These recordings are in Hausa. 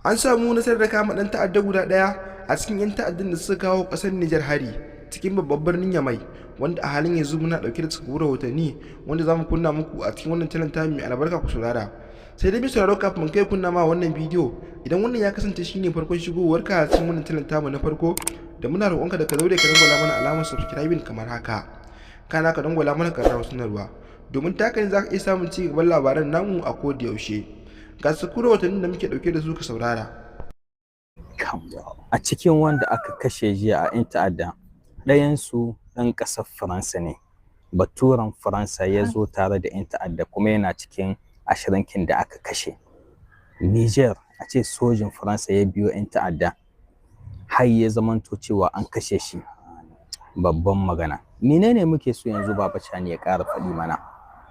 An samu nasarar kama ɗan ta'adda guda ɗaya a cikin 'yan ta'addan da suka kawo ƙasar Nijar hari cikin babban birnin Yamai, wanda a halin yanzu muna ɗauke da cikakkun rahotanni wanda za mu kunna muku a cikin wannan channel ta mai albarka, ku saurara. Sai dai mai sauraro, kafin mu kai kunna ma wannan bidiyo, idan wannan ya kasance shine farkon shigowarka a cikin wannan channel tamu na farko, da muna roƙonka da ka daure ka dangwala mana alamar subscribing kamar haka, kana ka dangwala mana ƙararrawar sanarwa, domin ta haka ne za ka iya samun ci gaban labaran namu a koda yaushe. Ga su rahotannin da muke ɗauke da su, ka saurara. A cikin wanda aka kashe jiya a 'yan ta'adda, ɗayansu ɗan ƙasar Faransa ne. Baturen Faransa ya zo tare da 'yan ta'adda kuma yana cikin 20 da aka kashe. Niger, a ce sojin Faransa ya biyo 'yan ta'adda har ya zamanto cewa an kashe shi. Babban magana. Menene muke so yanzu Baba Tchiani ya ƙara faɗi mana?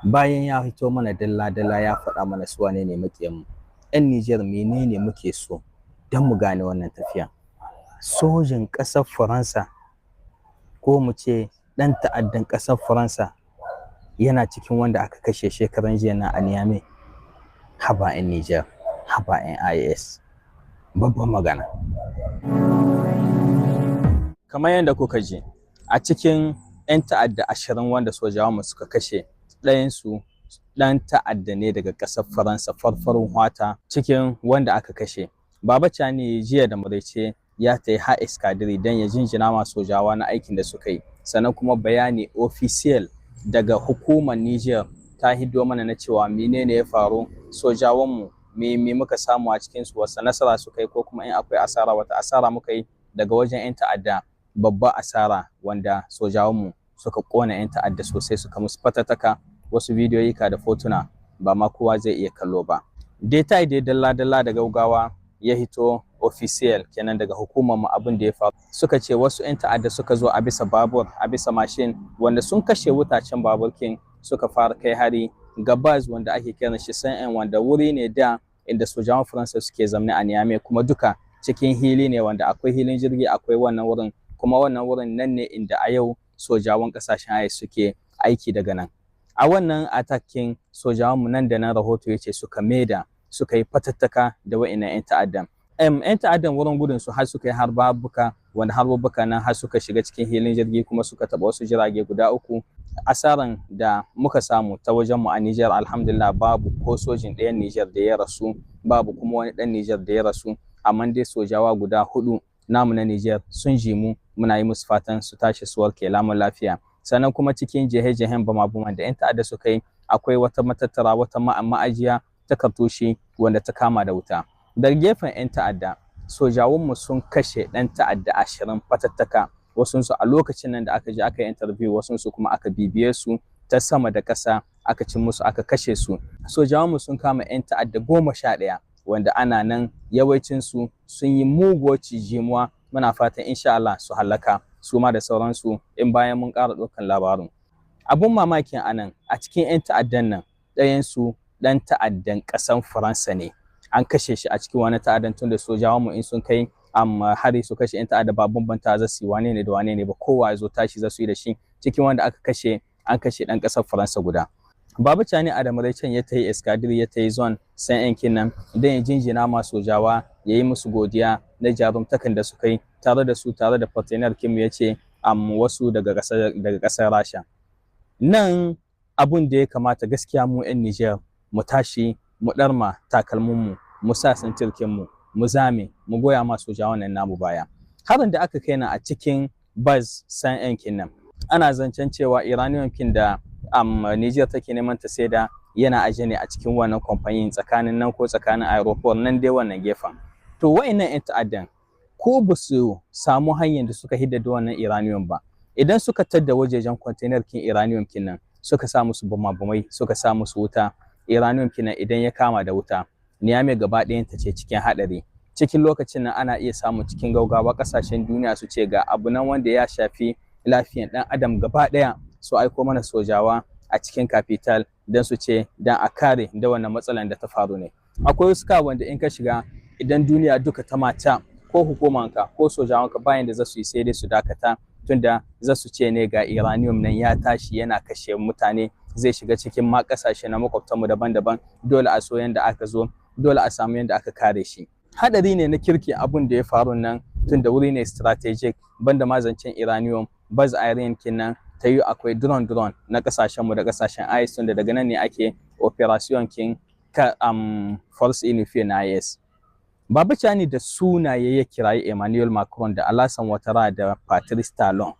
Bayan ya fito mana dalla-dalla, ya faɗa mana su wane ne maƙiyanmu. 'Yan Niger, menene muke so don mu gane wannan tafiya? Sojin ƙasar Faransa, ko mu ce ɗan ta'addan ƙasar Faransa, yana cikin wanda aka kashe shekaran jiya nan a Niamey. Haba 'yan Niger, haba 'yan IAS. Babban magana. Kamar yadda kuka ji, a cikin 'yan ta'adda 20 wanda sojawanmu suka kashe, ɗayansu ɗan ta'adda ne daga ƙasar Faransa, farfarin hwata, cikin wanda aka kashe. Baba Tchiani jiya da maraice ya tafi har Escadrille don ya jinjina ma sojawa na aikin da suka yi. Sannan kuma bayani official daga hukumar Niger ta hiddo mana na cewa menene ya faru, sojawanmu me muka samu a cikinsu, wasu nasara suka yi, ko kuma in akwai asara, wata asara muka yi daga wajen 'yan ta'adda. Babba asara wanda sojawanmu suka kona 'yan ta'adda sosai, suka musu fatattaka. Wasu bidiyoyika da fotuna ba ma kowa zai iya kallo ba. Détail dai dalla-dalla da gaugawa ya hito official kenan daga hukumar mu. Abin da ya faru, suka ce wasu 'yan ta'adda suka zo a bisa babur, a bisa mashin, wanda sun kashe wutacen babur kin, suka fara kai hari ga base wanda ake kiran shi San, wanda wuri ne da inda sojawan Faransa suke zamne a Niamey, kuma duka cikin hili ne wanda akwai hilin jirgi, akwai wannan wurin. Kuma wannan wurin nan ne inda a yau sojawan kasashen AES suke aiki daga nan. A wannan attaque, sojawan mu nan da nan, rahoto yace, suka maida, suka yi fatattaka da wa'innan 'yan ta'addan. 'Yan ta'addan wurin gudun su har suka yi harbabuka, wanda harbabuka nan har suka shiga cikin hilin jirgi kuma suka taɓa wasu jirage guda uku. Asaran da muka samu ta wajen mu a Niger, alhamdulillah, babu ko sojin ɗayan Niger da ya rasu, babu kuma wani ɗan Niger da ya rasu, amma dai sojawa guda hudu namu na Niger sun jimu. Muna yi musu fatan su tashi su warke lamun lafiya. Sannan kuma cikin jehe-jehen bama-baman da 'yan ta'adda suka yi, akwai wata matattara, wata ma'ajiya ta cartouche wanda ta kama da wuta. Daga gefen 'yan ta'adda, sojawanmu sun kashe ɗan ta'adda 20 fatattaka, wasunsu a lokacin nan da aka je aka yi interview, wasunsu kuma aka bibiye su ta sama da ƙasa, aka cin musu, aka kashe su. Sojawanmu sun kama 'yan ta'adda 11, wanda ana nan yawancinsu sun yi muguwar cijimuwa. Muna fatan insha Allah su hallaka su ma da sauransu in bayan mun ƙara ɗaukan labarin. Abun mamakin anan, a cikin 'yan ta'addan nan, ɗayansu ɗan ta'addan ƙasan Faransa ne, an kashe shi a cikin wani ta'addan. Tun da sojawanmu in sun kai amma hari su kashe 'yan ta'adda, ba bambanta za su yi wane ne da wane ne ba, kowa ya zo tashi za su yi da shi. Cikin wanda aka kashe, an kashe ɗan ƙasar Faransa guda. Baba Tchiani a da maraicen ya tayi Escadrille, ya tayi zone 101 nan don ya jinjina ma sojawa, ya yi musu godiya na jarumtakan da suka yi tare da su, tare da partenaire kinmu, ya ce wasu daga ƙasar Rasha. Nan abun da ya kamata gaskiya mu 'yan Niger mu tashi, mu ɗarma takalminmu, mu sa ceinture mu, mu zame, mu goya ma sojawan nan namu baya. Harin da aka kai nan a cikin base 101 nan, ana zancen cewa uranium kin da Niger take neman ta saida yana aje ne a cikin wannan kamfanin, tsakanin nan ko tsakanin aéroport nan dai, wannan gefen. To wa'innan 'yan ta'addan ko ba su samu hanyar da suka hidda da wannan uranium ba, idan suka tadda wajejen container kin uranium kin nan, suka sa musu bama-bamai, suka sa musu wuta, uranium kin nan idan ya kama da wuta, Niamey gaba ɗayanta ce cikin haɗari. Cikin lokacin nan ana iya samu cikin gaugawa ƙasashen duniya su ce ga abu nan wanda ya shafi lafiyan ɗan adam gaba ɗaya, su aiko mana sojawa a cikin capital don su ce don a kare da wannan matsalan da ta faru ne. Akwai wasu ka wanda in ka shiga, idan duniya duka ta mata, ko hukumanka ko sojawanka, bayan da za su yi sai dai su dakata, tunda za su ce ne ga uranium nan ya tashi yana kashe mutane, zai shiga cikin ma kasashe na makwabtanmu daban-daban. Dole a so yanda aka zo, dole a samu yanda aka kare shi. Hadari ne na kirki abun da ya faru nan, tun da wuri ne strategic, banda ma zancen uranium, base aérienne kenan. Ta yi akwai drone drone na kasashenmu da kasashen AES, tun da daga nan ne ake operation kin ka force unifiée na AES. Baba Tchiani da sunaye ya kirayi Emmanuel Macron da Alassane Ouattara da Patrice Talon,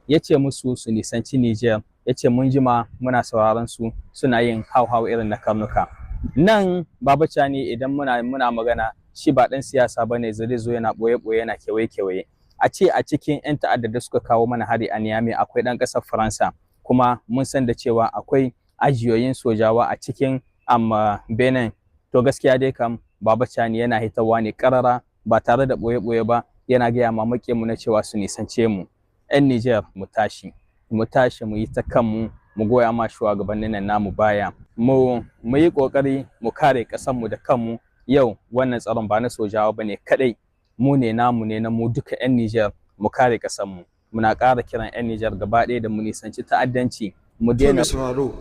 ya ce musu su nisanci Niger. Ya ce mun jima muna sauraron su, suna yin hau-hau irin na karnuka. Nan Baba Tchiani, idan muna magana, shi ba ɗan siyasa ba ne zai zo yana ɓoye-ɓoye, yana kewaye-kewaye. A ce a cikin 'yan ta'adda da suka kawo mana hari a Niamey akwai ɗan ƙasar Faransa, kuma mun san da cewa akwai ajiyoyin sojawa a cikin amma Benin. To gaskiya dai kam, Baba Tchiani yana hitawa ne karara, ba tare da ɓoye-ɓoye ba, yana gaya ma mu na cewa su nisance mu. 'Yan Niger, mu tashi, mu tashi, mu yi ta kanmu, mu goya ma shugabannin nan namu baya, mu yi ƙoƙari mu kare ƙasarmu da kanmu. Yau wannan tsaron ba na sojawa bane kadai, mu ne, namu ne, na mu duka 'yan Niger, mu kare ƙasarmu. Muna ƙara kiran 'yan Niger gaba ɗaya da mu nisanci ta'addanci, mu To daina. Mai sauraro,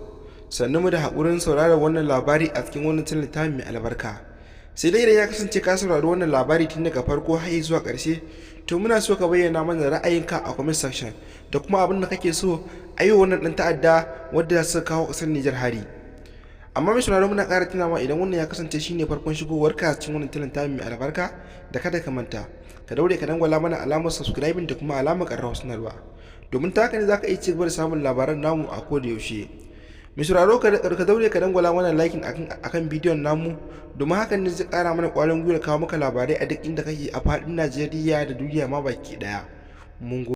sannu mu da haƙurin sauraron wannan labari a cikin wannan channel mai albarka. Sai dai idan ya kasance ka saurari wannan labari tun daga farko har zuwa ƙarshe, to muna so ka bayyana mana ra'ayinka a comment section da kuma abin da kake so a yi wa wannan ɗan ta'adda wadda suka kawo ƙasar Nijar hari. Amma mai sauraro, muna ƙara tuna ma, idan wannan ya kasance shine farkon shigowar ka cikin wannan channel mai albarka, da kada ka manta ka daure ka dangwala mana alamar subscribing da kuma alamar ƙararrawar sanarwa, domin ta haka ne za ka iya ci gaba da samun labaran namu a koda yaushe. Mai sauraro, ka daure ka dangwala mana liking akan bidiyon namu, domin hakan ne zai kara mana kwarin gwiwa kawo maka labarai a duk inda kake a faɗin Najeriya da duniya ma baki daya. Mun gode.